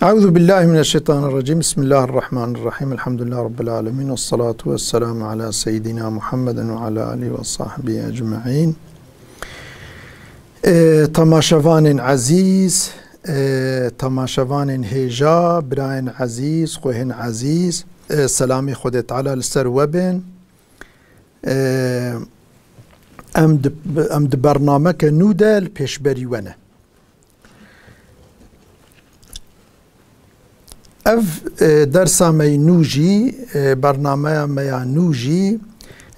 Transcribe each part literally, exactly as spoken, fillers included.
أعوذ بالله من الشيطان الرجيم. بسم الله الرحمن الرحيم. الحمد لله رب العالمين. والصلاة والسلام على سيدنا محمد وعلى آله وصحبه أجمعين. Ê, temaşevanên ezîz, ê, temaşevanên hêja, birayên ezîz, xwehên ezîz, ê, selamê Xwedê Teala li ser we bin. Ê, em di, em di bernameke nû de li pêşberî we ne. Ev, e, dersa me yî nû jî, e, bernameya me ya nû jî,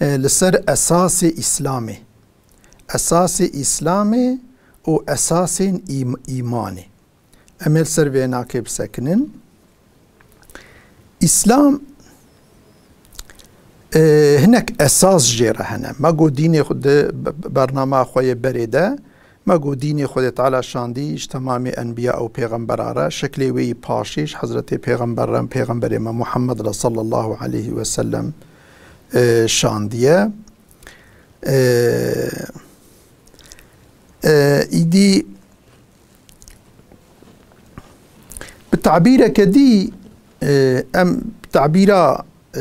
e, li ser esasê Îslamê. Esasê Îslamê û esasên îm-, îmanê. Em ê li ser vênakê bisekinin. Îslam, e, hinek esas jê re hene. Me got dînê xwe di b-, b-, bernama xwe yê berê de, me got dînê Xwedê Teala şandî ji temamê enbiya û pêxembera re, şeklê wê yî paşî ji Hezretê Pêxember re, Pêxemberê me Muhammed re sallallahu aleyhi ve sellem, e, şandiye. E, e, îdî bi tabîreke dî, e, em bi tabîra, e,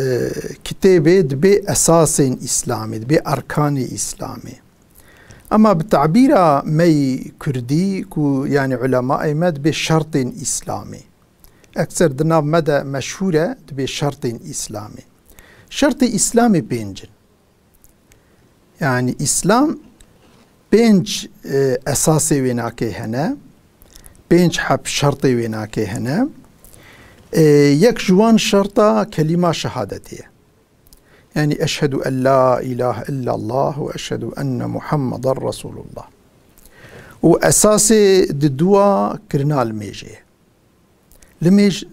kitêbê dibê esasên Îslamê, dibê erkanê Îslamê. Ema bi tabîra me yî kurdî ku, yanî, ulemaê me dibê şertên Îslamê. Ekser di nav me de meşhûr e, dibê şertên Îslamê. Şertê Îslamê pênc in. Yanî Îslam pênc, e, esasê wênakê hene, pênc heb şertê wênakê hene. E, yek ji wan şerta kelîma şehadetê ye. Yanî eşhedû en la îlahe illallah û eşhedû enne Muhammeden Resûlullah. Û esasê di dua kirina limêjê ye. Limêj,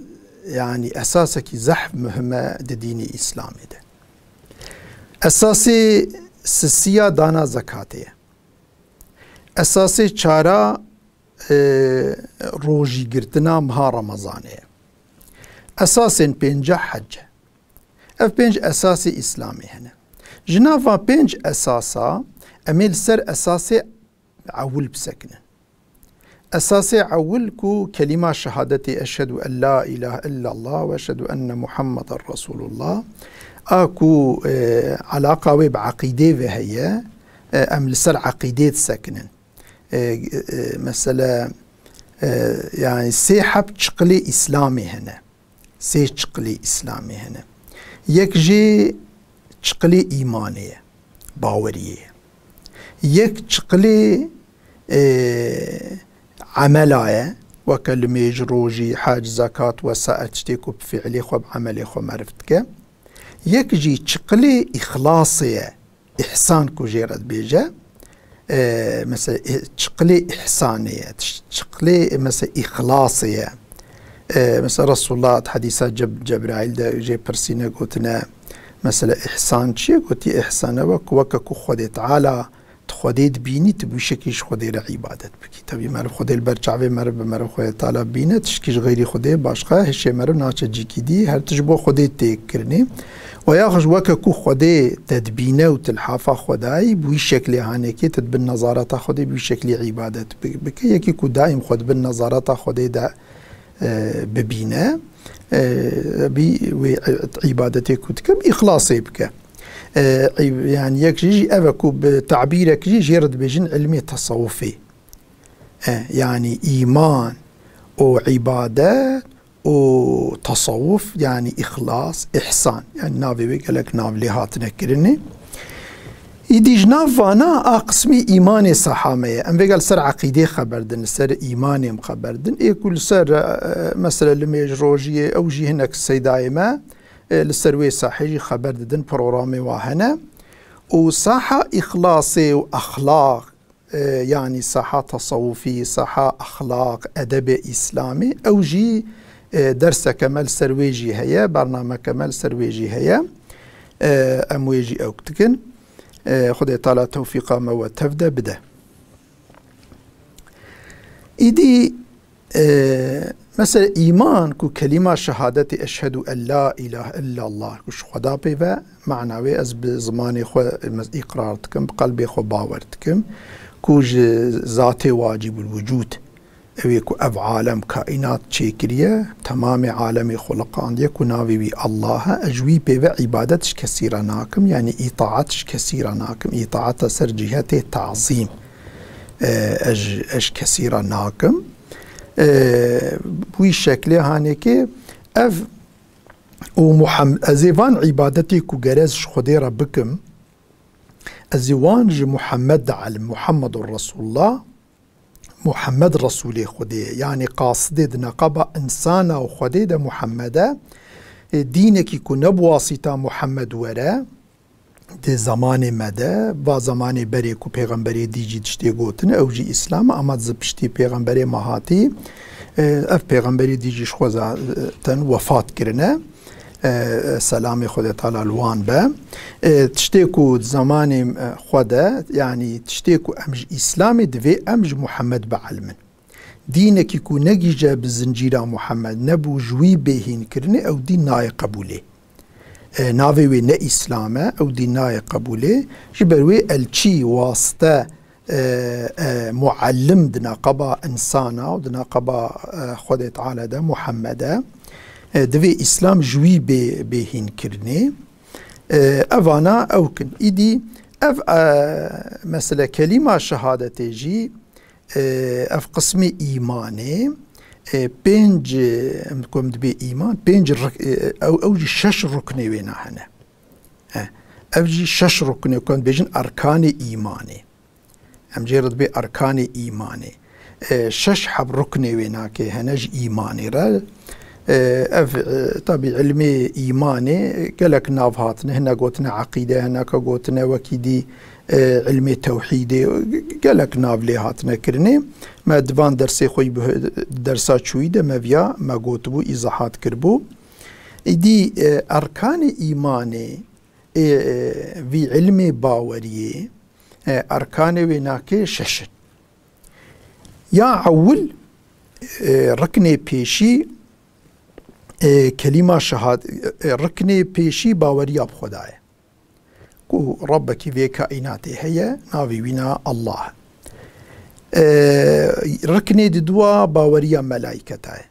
yanî esasekî zehf muhim e di dînê Îslamê de. Esasê sisiya dana zekatê ye. Esasê çara, e, rojî girtina meha Remezanê ye. Esasên pênca hec e. Ev pênc esasê Îslamê hene. Ji nava pênc esasa em ê li ser esasê ewil bisekinin. Esasê ewil ku kelîma şehadetê eşhedû en la îlahe illallah ve eşhedû enne Muhammeden Resûlullah a ku, e, alaqa wê bi eqîdê ve heye, e, em li ser eqîdê disekinin. E, e, mesele, e, yanî sê heb çiqilê Îslamê hene. Sê çiqilê Îslamê hene. Yek jê çiqilê îmanê ye, baweriyê ye. Yek çiqilê, e, emela ye, weke limêj, rojî, hec, zekat, wesaet, tiştê ku bi fiilê xwe, bi emelê xwe meriv dike. Yek jî çiqilê îxlasê ye, îhsan ku jê re dibêje, e, mesela, e, çiqilê îhsanê ye, çi-, çiqilê, e, mesela, îxlasê ye. E, mesela, Resulullah di hedîsa Ceb-, Cebraîl de jê pirsîne gotine, mesela, îhsan çi ye? Gotî, îhsan ew e ku weke ku Xwedê Teala, tu Xwedê dibînî, tu bi wî şekî ji Xwedê re îbadet bikî. Tebî meriv Xwedê li ber çavê meriv bi meriv Xwedê Teala bîne, tiştkî ji xeyrî Xwedê başqa hişê meriv naçe cîkî dî, her tişt ji bo Xwedê tê kirinê. Û ya xwe ji weke ku Xwedê te dibîne û tu li hafa Xwedayî, bi wî şeklê hanekê tu di bin nezareta Xwedê bi wî şeklê îbadet bi-, bike. Yekî ku daîm xwe di bin nezareta Xwedê de, e, bibîne, e, bî wê, e, îbadetê ku dike, bi îxlasê bike. E, î-, yani yek jî, jî ev e ku bi tabîrek jî jê re dibêjin ilmê tesawufê. E, yanî îman û îbadet û tesawuf, yanî îxlas, îhsan. Yanî navê wê gelek nav lê hatine kirinê. Îdî ji nav vana a qismî îmanê saha me ye. Em vêga li ser eqîdê xeber din, li ser îmanê em xeber din. Ê ku li ser, e, mesela limêj rojiyê, ew jî hinek seydayê me, e, li ser wê sahê jî xeber didin, programê wa hene. Û saha îxlasê û exlaq, e, yanî saha tesawufî, saha exlaq, edebê îslamî, ew jî, e, derseke me li ser wê jî heye, bernameke me li ser wê jî heye. E, em wê jî ewk dikin. E, Xwedê Teala tewfîqa me we tev de bide. Îdî, e, mesela îman ku kelîma şehadetê eşhedû en la îlahe illallah ku ji Xweda pê ve, mana wê ez bi zimanê xwe, ez îqrar dikim, bi qelbê xwe bawer dikim ku ji zatê wacibul wucûd, Ew ê ku ev alem, kaînat çêkiriye, temamê alemê xuliqandiye, ku navê wî Allah e, ez ji wî pê ve îbadet ji kesî re nakim, yanî îtaet ji kesî re nakim. Îtaeta ser cihetê tazîm, e, ez, ez ji kesî re nakim. E, Wî şeklê hanekê ev û Muham-, ez ê van îbadetê ku gerez ji Xwedê re bikim, ez ê wan ji Muhammed de elim, Muhammedur Resulullah, Muhammed Resûlê Xwedê ye. Yanî qasidê di neqeba insana û Xwedê de Muhammed e. E, dînekî ku ne bi wasîta Muhammed were, di zemanê me de, va zemanê berê ku pêxemberê dî jî tiştê gotin, ew jî Îslam e, ama di piştî pêxemberê me hatî, e, ev pêxemberê dî jî ji xwe zaten wefat kirine. E, selamê Xwedê Teala li wan be. E, tiştê ku di zemanê, e, xwe de, yanî tiştê ku em ji Îslamê divê em ji Muhammed bielimin. Dînekî ku negihîje bi zincîra Muhammed, nebû ji wî bê hînkirinê, ew dîn nayê qebûlê. E, navê wê ne Îslam e, ew dîn nayê qebûlê. Ji ber wê elçî, wasite, e, e, muallim di neqeba insana û di neqeba, e, Xwedê Teala de, Muhammed e. E, divê Îslam ji wî bê, bê hînkirinê. E, evana ew kin. Îdî ev, e, mesele kelîma şehadetê jî, e, ev qismê îmanê, e, pênc, e, em, ku em dibê îman, pênc rik-, e, ew, ew jî şeş ruknê wêna hene. E, ev jî şeş ruknê, ku em dibêjin erkanê îmanê. Em jê re dibê erkanê îmanê. E, şeş heb ruknê wênakê hene ji îmanê re. E, ev, e, tabî ilmê îmanê gelek nav hatine. Hine gotine eqîde, hineka gotine wekî dî, e, ilmê tewhîdê, gelek nav lê hatine kirinê. Me di van dersê xwe yî bi-, dersa çûyî de me viya me gotibû, îzahat kiribû. Îdî, e, erkanê îmanê, ê, e, vî ilmê baweriyê, e, erkanê wê nake şeş in. Ya ewil, e, riknê pêşî, e, kelîma şehad-, e, riknê pêşî baweriya bi Xweda ye. Ku Rabbekî vê kaînatê heye, navê wîna Allah e. E, riknê diduwa baweriya melaîketa ye.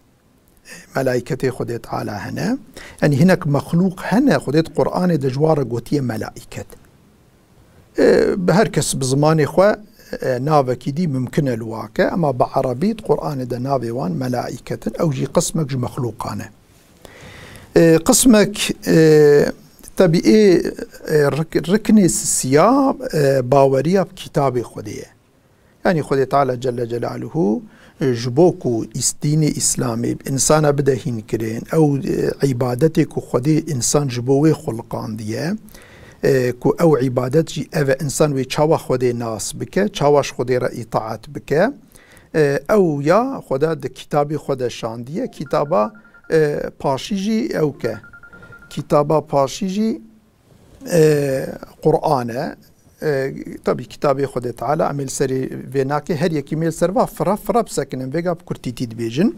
Melaîketê Xwedê Teala hene. Yanî hinek mexlûq hene, Xwedê di Qur'anê de ji wan re gotiye melaîket. E, bi her kes bi zimanê xwe, e, navekî dî mimkin e li wa ke, ema bi erebî di Qur'anê de navê wan melaîket in, ew jî qismek ji mexlûqan e. E, qismek, e, tebî ê, e, rik-, riknê sisiya, e, baweriya bi kitabê Xwedê ye. Yanî Xwedê Teala Celle Celaluhu, e, ji bo ku îs-, dînê Îslamê bi însana bide hînkirin, ew, e, îbadetê ku Xwedê însan ji bo wê xuliqandiye, e, ku ew îbadet jî ev e, însan wê çawa Xwedê nas bike, çawa ji Xwedê re îtaet bike, e, ew ya Xweda di kitabê xwe de şandiye, kitaba, e, paşî jî ew ke. Kitaba paşî jî e, Qur'an e. E, tabî kitabê Xwedê Teala, em ê li serê vê nake, her yekî mêl ser va fira fira bisekinin, vêga bi kurtîtî dibêjin.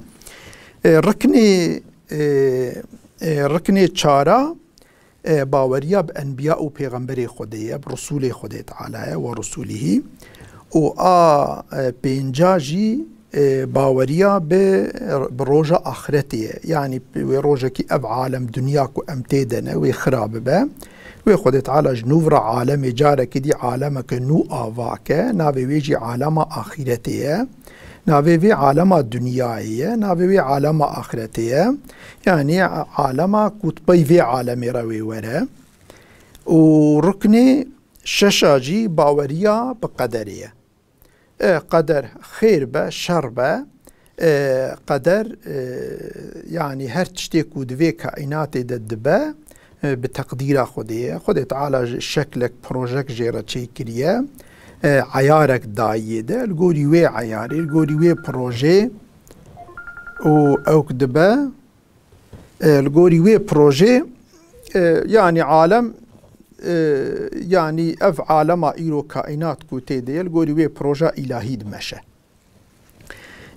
E, riknê, e, e, riknê çara, e, baweriya bi enbiya û pêxemberê Xwedê ye, bi Resûlê Xwedê Teala ye, we Resûlihî. Û a, e, pênca jî e, baweriya bi, bi roja axiretê ye. Yanî wê rojekî ev alem, dinya ku em tê de ne, wê xira bibe. Wê Xwedê Teala ji nû re alemê carekî dî alemeke nû ava ke, navê wê jî alema axiretê ye. Navê vê alema dinyayê ye, navê wê alema axiretê ye. Yanî alema ku di pey vê alemê re wê were. Û ruknê şeşa jî baweriya bi qederê ye. E, qeder xêr be, şer be, e, qeder, e, yanî her tiştê ku di vê kaînatê de dibe, e, bi teqdîra Xwedê ye. Xwedê Teala ji şeklek, projek jê re çêkiriye, e, eyarek dayiyê de, li gorî wê eyarê, li gorî wê projê û ew dibe, E, li gorî wê projê, e, yanî alem, e, yanî ev alema îro kaînat ku tê de ye, li gorî wê proja îlahî dimeşe.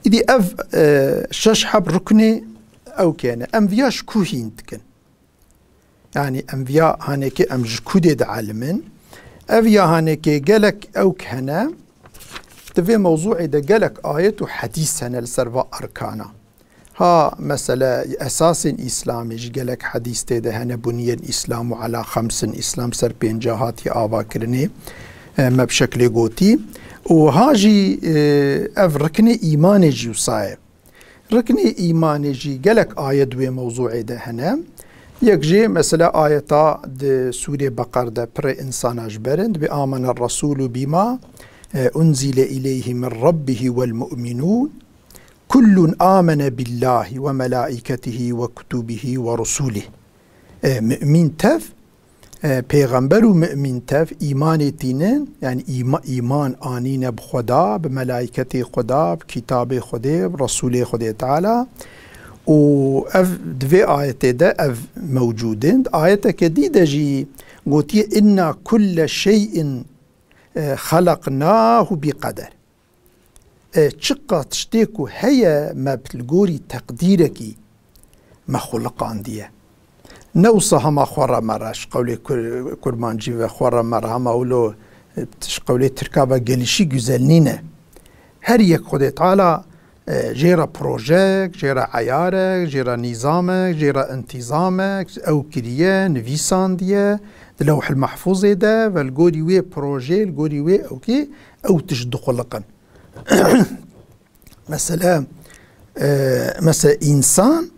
Îdî ev, e, şeş heb ruknê ew kene. Em viya ji ku hîn dikin? Yanî em viya hanekê em ji ku dê dielimin? Ev ya hanekê gelek ew hene, Di vê mewzûê de gelek ayet û hedîs hene li ser va arkana. Ha, mesele esasên Îslamê jî gelek hedîs tê de hene, buniyel Îslamu ala xemsin, Îslam ser pênca hatiye avakirinê, e, me bi şeklê gotî. Û ha jî, e, ev riknê îmanê jî wisa ye. Riknê îmanê jî gelek ayet wê mewzûê de hene. Yek jê mesela ayeta di Sûrê Beqer de pirê insana ji ber in, dibê amene Resûlû bîma, e, unzile ileyhi min Rabbihî wel mu'minûn. Kullun amene billahi ve melaiketihi ve kutubihi ve rusulih. E, mümin tev, e, pêxember û mümin tev îmanê tînin, yani îma-, îman anîne bi Xweda, bi melaiketê Xweda, bi kitabê Xwedê, bi Resûlê Xwedê Teala. Û ev di vê ayetê de ev mewcûd in. Ayeteke dî de jî gotiye, "Inna kulle şey'in, e, xelaqnahu bi qeder." E, çiqa tiştê ku heye me li gorî teqdîrekî me xuliqandiye. Ne wisa hema xwe re me re, ji qewlê kur-, kurmancî ve xwe re me re, hema wilo, e, ji qewlê tirka ve gelişî güzel nîne. Her yek Xwedê Teala, e, jê re projek, jê re eyarek, jê re nîzamek, jê re intîzamek ew kiriye, nivîsandiye di Lewhil Mehfûzê de ve li gorî wê projê, li gorî wê ewkê ew tişt dixuliqin. Mesele, e, mesela însan,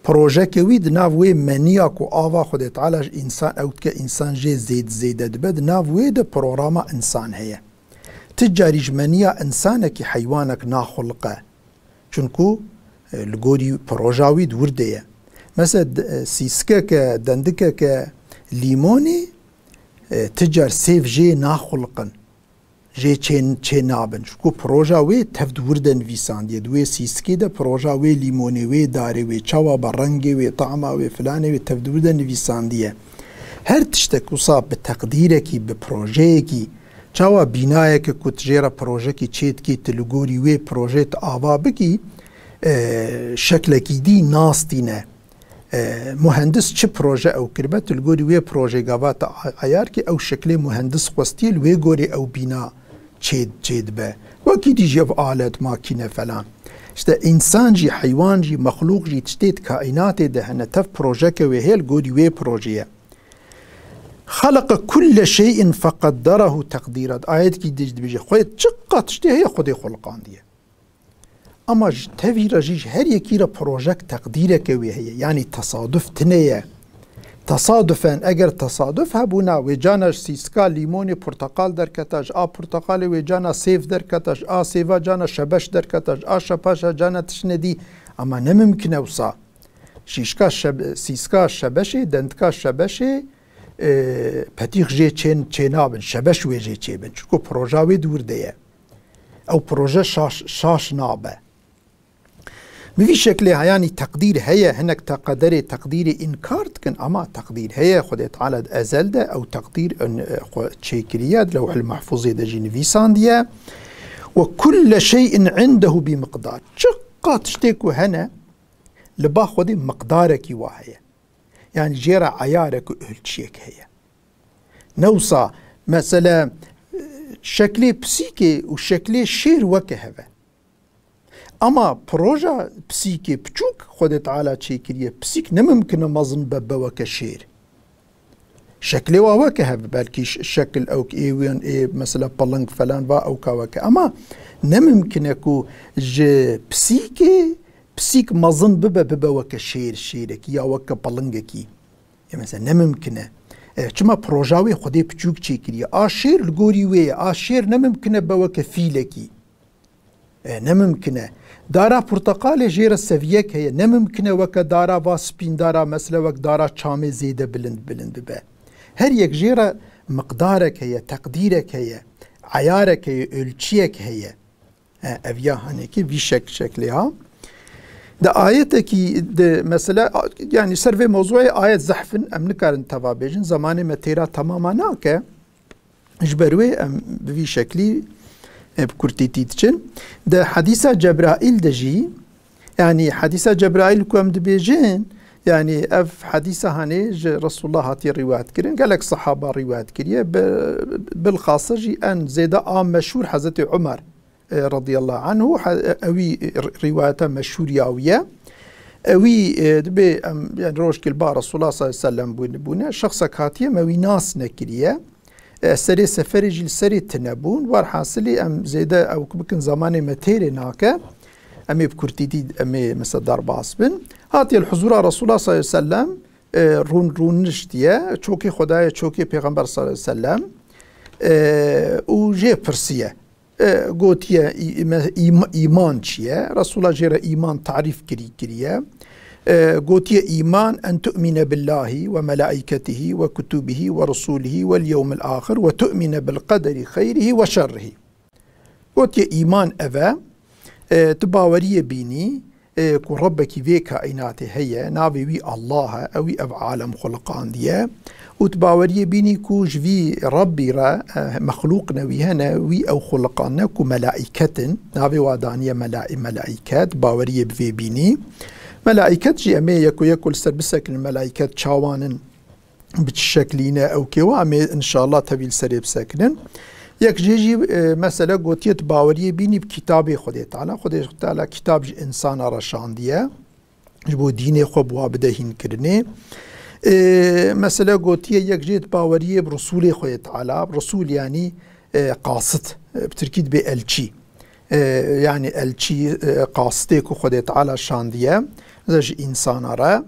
projeke wî di nav wê meniya ku ava Xwedê Teala ji însan ew dike, însan jê zêd-, zêde dibe, di nav wê de programa însan heye. Ti carî ji meniya însanekî heywanek naxuliqe. Çunku, e, li gorî proja wî di wir de ye. Mesela, d-, e, sîskeke, dendikeke lîmonê, e, ti car sêv jê naxuliqin. Jê çê, çê nabin. Çunku proja wê tev di wir de nivîsandiye. Di wê sîskê de proja wê lîmonê, wê darê, wê çawa be, rengê wê, tama wê, filanê wê tev di wir de nivîsandiye. Her tiştek wisa bi teqdîrekî, bi projeyekî, çawa bînayeke ku tu jê re projekî çê dikî, tu li gorî wê projê tu ava bikî, e, şeklekî dî nas tîne. E, muhendis çi proje ew kiribe, tu li gorî wê projê gava te a-, eyar kî, ew şeklê muhendis xwestiye, li wê gorî ew bîna çê, çê dibe. Wekî dî jî ev alet, makîne, falan. İşte însan jî, heywan jî, mexlûq jî, tiştê di kaînatê de hene, tev projeke wê heye, li gorî wê projê ye. "Xeleqe kulle şey'in feqedderehu teqdîra." Ayetkî dî jî dibêje, Xwedê çiqa tiştê heye, Xwedê xuliqandiye. Ama ji tevî re jî ji her yekî re projek teqdîreke wê heye. Yanî tesaduf tine ye. Tesadufen, eger tesaduf hebûna, wê cana ji sîska lîmonê porteqal derketa, ji a porteqalê wê cana sêv derketa, ji a sêva cana şebeş derketa, ji a şebeşa cana tiştine dî. Ama ne mimkin e wisa. Şîşka şeb-, sîska şebeşê, dendika şebeşê, e, petîx jê çê, çê nabin, şebeş wê jê çê bin. Çunku proja wê di wir de ye. Ew proje şaş, şaş nabe. Bi vî şeklê heyanî teqdîr heye, hinek te qederê teqdîrê înkar dikin, ama teqdîr heye, Xwedê Teala di ezel de ew teqdîr, e, xwe çêkiriye, di Lewhil Mehfûzê de jî nivîsandiye. "Ve kulle şey'in indehu bi miqdar." Çiqa tiştê ku hene, li ba Xwedê miqdarekî wa heye. Yanî jê re eyarek û ölçiyek heye. Ne wisa, mesele, şeklê pisîkê û şeklê şêr weke hev e. Ama proja pisîkê piçûk Xwedê Teala çêkiriye. Pisîk ne mimkin e mezin be, be weke şêr. Şeklê wa weke hev, belkî ş-, şekil ewk ê wên ê, mesela piling falan va ewka weke. Ama ne mimkin e ku ji pisîkê, pisîk mezin bibe, bibe weke şêr, şêrekî ya weke pilingekî. E, mesela ne mimkin e. E, çima proja wê Xwedê piçûk çêkiriye. A şêr li gorî wê ye. A şêr ne mimkin e be weke fîlekî. E, ne mimkin e. Dara porteqalê jê re seviyek heye. Ne mimkin e weke dara va spîndara, mesela wek dara çamê zêde bilind bilind bibe. Her yek jê re miqdarek heye, teqdîrek heye, eyarek heye, ölçiyek heye. E, ev ya hanekî vî şek-, şeklê ha. Di ayetekî di mesela, a-, yani ser vê mewzûyê ayet zehf in, em nikarin teva bêjin, zemanê me têra temama nake. Ji ber wê em bi vî şeklî, e, bi kurtîtî diçin. Di hedîsa Cebraîl de jî, yanî hedîsa Cebraîl ku em dibêjin, Yani ev hedîsa hanê ji Resulullah hatiye rîwayet kirin. Gelek sehaba rîwayet kiriye. Bi, bilxasa jî en zêde a meşhûr Hezretî Umer, e, radiyallahu anhu, he-, ewî, e, rîwayeta meşhûr ya wî ye. Ewî, e, dibê em, yani rojkil ba Resulullah sallallahu aleyhi ve sellem bûne, bûne. Şexsek hatiye me wî nas nekiriye. E, serê seferê jî li serê tune bûn. Werhasilî em zêde ew ku bikin zamanê me têrê nake. Em ê bi kurtîtî em ê mesela derbas bin. Hatiye li huzura Resulullah sallallahu aleyhi ve sellem, e, rûn, rûniştiye. Çokê Xwedayê, çokê Pêxember sallallahu aleyhi ve sellem. E, û jê pirsiye. E, gotiye, î-, me-, îm-, îman çi ye? Resulullah jê re îman tarîf kirî-, kiriye. E, gotiye, îman en tu'mine billahi ve melaiketihi ve kutubihi ve rusulihi vel yewmil axir ve tu'mine bil qederi xeyrihi ve şerrihi. Gotiye, îman ev e, e, tu baweriyê bînî, e, ku Rebbekî vê kaînatê heye, navê wî Allah e, ewî ev alem xuliqandiye. Û tu baweriyê bînî ku ji vî Rebbî re, e, mexlûq ne wî hene, wî ew xuliqandine ku melaiket in, navê wa daniye mela-, melaiket, baweriyê bi vê bînî. Melaiket jî em ê yeko yeko li ser bisekinin, melaiket çawan in, bi çi şeklî ne ew kê wa, em ê inşallah tevî li serê bisekinin. Yek jê jî, e, mesele gotiye tu baweriyê bînî bi kitabê Xwedê Teala. Xwedê Teala kitab ji insana re şandiye. Ji bo dînê xwe bi wa bide hînkirinê. E, mesele gotiye yek jê tu baweriyê bi Resûlê Xwedê Teala. Resûl yanî, e, qasid. E, bi tirkî dibê elçî. E, yanî elçî, e, qasitê ku Xwedê Teala şandiye, ji însana re.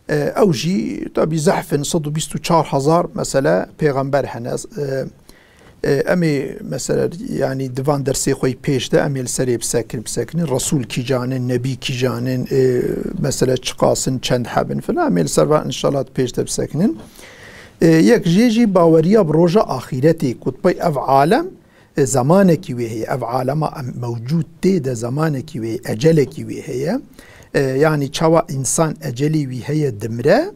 E, ew jî, tabî, zehf in, sed û bîst û çar hezar, mesele, pêxember hene. E, e, em ê, mesele, yanî di van dersê xwe yî pêş de em ê li serê bisekin-, bisekinin. Resûl kîjan in, nebî kîjan in, e, mesele, çiqas in, çend heb in filan, em ê li ser van inşallah di pêş de bisekinin. E, yek jê jî baweriya bi roja axîretê, ku pey ev alem, e, zemanekî wê heye. Ev alema em mewcûd tê de zemanekî wê, ecelekî wê heye. E, yanî çawa însan ecelî wî heye dimire,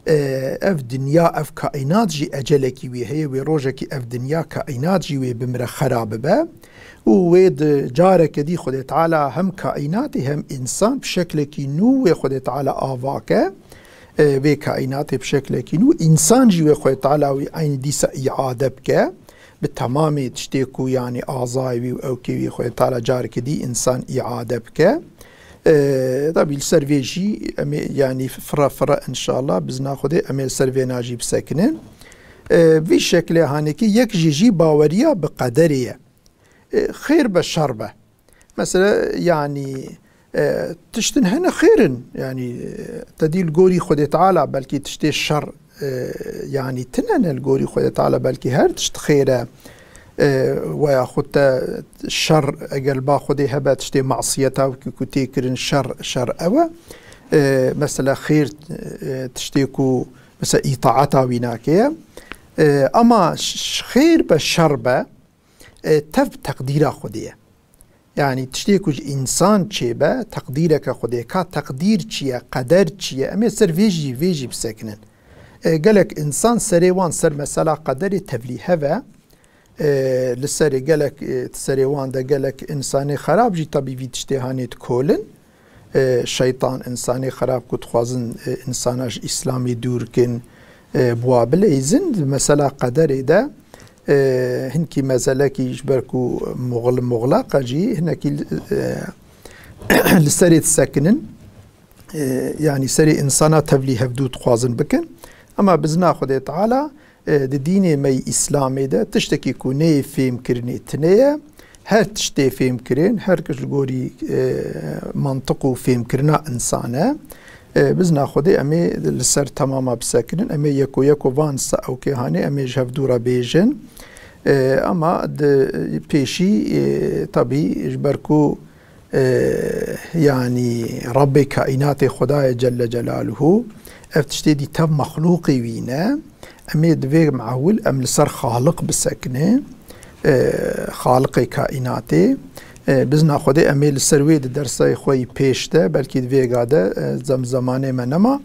e, ev dinya, ev kaînat jî ecelekî wê heye, wê rojekî ev dinya, kaînat jî wê bimire, xera bibe. Û wê di careke dî Xwedê Teala hem kaînatê hem însan bi şeklekî nû wê Xwedê Teala ava ke. E, vê kaînatê bi şeklekî nû, însan jî wê Xwedê Teala wî eynî dîsa îade bike. Bi temamê tiştê ku, yanî, azayê wî û ewkê wî Xwedê Teala careke dî însan îade bike. E, tabî li ser vê jî em ê, yanî, fira fira inşallah bizna Xwedê em ê li ser vêna jî bisekinin. E, vî şeklê hanekî yek jî jî baweriya bi qederê ye. E, xêr be, şer be. Mesela, yanî, e, tiştin hene xêr in. Yanî, e, te dî li gorî Xwedê Teala belkî tiştê şer, e, yanî tine ne li gorî Xwedê Teala, belkî her tişt xêr e. E, weya xwe te şer, eger li ba Xwedê hebe, tiştê masiyeta wekî ku tê kirin şer, şer ew e. E, mesela xêr, e, tiştê ku mesela îtaeta wî nake ye. E, ama ş-, ş-, xêr be, şer be, e, tev teqdîra Xwedê ye. Yanî tiştê ku ji însan çêbe, teqdîreke Xwedê. Ka teqdîr çi ye, qeder çi ye? Em ê ser vê jî, vê jî bisekinin. E, gelek însan serê wan ser mesela qederê tevlî heve. E, li serê gelek, e, serê wan de gelek însanê xerab jî tabî vî tiştê hanê dikolin. E, şeytan, însanê xerab ku dixwazin, e, însana ji Îslamê dûr kin, e, bi wa bileyzin, di mesela qederê de, e, hinkî mezelekî ji ber ku muxl-, muxleq e jî, hinekî, e, li serê disekinin, e, yanî serê însana tevlî hevdû dixwazin bikin. Ema bizna Xwedê Teala, e, di dînê me yî Îslamê de tiştekî ku neyê fêhmkirinê tune ye. Her tiştê fêhmkirin, her tişt li gorî, e, mantiq û fêhmkirina însan e. E, bizna Xwedê em ê li ser temama bisekinin, em ê yeko yeko van sa ewkê hanê em ê ji hevdû re bêjin. E, ema di pêşî, e, tabî ji ber ku e, yanî Rebbê kaînatê Xwedayê Celle Celaluhu, ev tiştê dî tev mexlûqê wî ne. Em ê divê mewil em li ser Xaliq bisekine, e, Xaliqê kaînatê. E, bizna Xwedê em ê li ser wê di dersayê xwe yî pêş de, belkî di vêga de, e, zem-, zemanê me nema.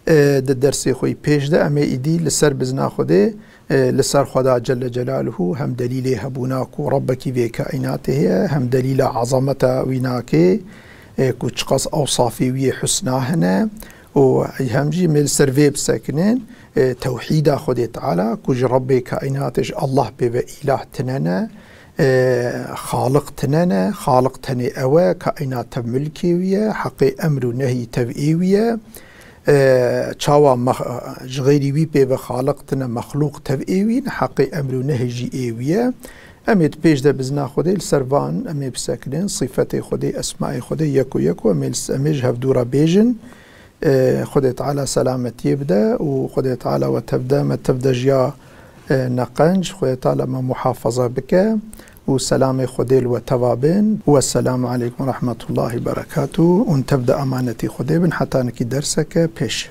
E, di dersê xwe yî pêş de em ê îdî li ser bizna Xwedê, e, li ser Xweda Celle Celaluhu hem delîlê hebûna ku Rebbekî vê kaînatê heye, hem delîla ezameta wî nakê, e, ku çiqas ewsafê wî yê husna hene û hem jî em ê li ser vê bisekinin, e, tewhîda Xwedê Teala, ku ji Rebbê kaînatê, ji Allah pê ve îlah tine ne, e, xaliq tine ne, xaliq tenê ew e, kaînat tev milkê wî ye, heqê emr û nehyî tev ê wî ye. E, çawa mex-, ji xeyrî wî pê ve xaliq tine, mexlûq tev ê wî ne, heqê emr û nehyî jî ê wî ye. Em ê di pêş de bizna Xwedê li ser van em ê bisekinin, sîfetê Xwedê, esmaê Xwedê yek û yek û em ê li, em ê ji hevdû re bêjin. E, Xwedê Teala selametiyê bide û Xwedê Teala we tev de, me tev de jiya, e, neqenc. Xwedê Teala me muhafaza bike û selamê Xwedê li we teva bin. Wesselamu aleykum ve rahmetullahi ve berekatuh. Hûn tev de emanetî Xwedê bin heta nikî derseke pêş.